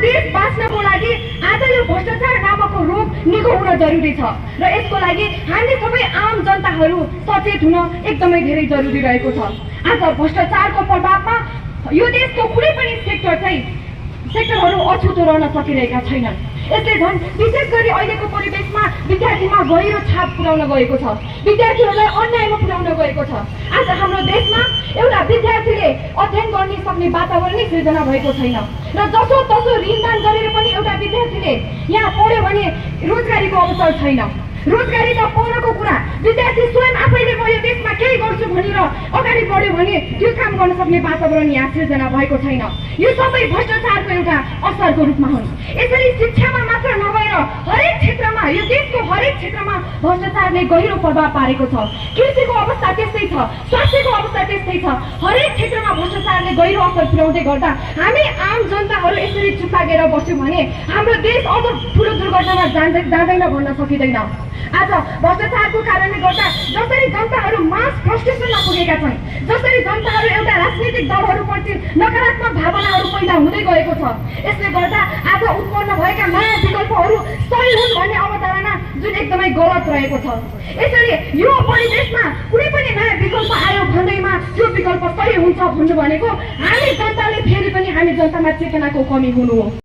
देश बाँच्नको लागि आज यो भ्रष्टाचार नामक रोग निको हुन जरुरी छ र यसको लागि हामी सबै आम जनताहरू सचेत हुन एकदमै धेरै जरुरी रहेको छ। आज भ्रष्टाचारको प्रभावमा यो देशको कुनै पनि सेक्टरहरू अछुतो रहन सकिरहेका छैनन्। यसले झन् विशेष गरी अहिलेको परिवेशमा विद्यार्थीमा गहिरो छाप पुर्याउन गएको छ, विद्यार्थीहरूलाई अन्यायमा पुर्याउन गएको छ। आज हाम्रो देशमा एउटा विद्यार्थीले अध्ययन गर्न सक्ने वातावरणै सृजना भएको छैन र जसो तसो ऋणदान गरेर पनि एउटा विद्यार्थीले यहाँ पढ्यो भने रोजगारीको अवसर छैन। रोजगारी त पढ्नको कुरा, विद्यार्थी स्वयं आफैले म यो देशमा केही गर्छु भनेर अगाडि बढ्यो भने त्यो काम गर्न सक्ने वातावरण यहाँ सृजना भएको छैन। यो सबै भ्रष्टाचारको एउटा असरको रूपमा हुन्। यसरी शिक्षामा मात्र नभएर हरेक क्षेत्रमा, यो देशको हरेक क्षेत्रमा भ्रष्टाचारले गहिरो प्रभाव पारेको छ। कृषिको अवस्था त्यस्तै छ, स्वास्थ्यको अवस्था त्यस्तै छ। हरेक क्षेत्रमा भ्रष्टाचारले गहिरो असर पुर्याउँदै गर्दा हामी आम जनताहरू यसरी चुप लागेर बस्यौँ भने हाम्रो देश अझ ठुलो दुर्घटनामा जाँदैन भन्न सकिँदैन। आज भ्रष्टाचारको कारणले गर्दा जसरी जनताहरू मास फ्रस्ट्रेसनमा पुगेका छन्, जसरी जनताहरू एउटा राजनीतिक दलहरूप्रति नकारात्मक भावनाहरू पैदा हुँदै गएको छ, यसले गर्दा आज उत्पन्न भएका नयाँ विकल्पहरू सही हुन् भन्ने अवधारणा जुन एकदमै गलत रहेको छ। यसरी यो परिवेशमा कुनै पनि नयाँ विकल्प आयो भन्दैमा त्यो विकल्प सही हुन्छ भन्नु भनेको हामी जनताले फेरि पनि हामी जनतामा चेतनाको कमी हुनु हो।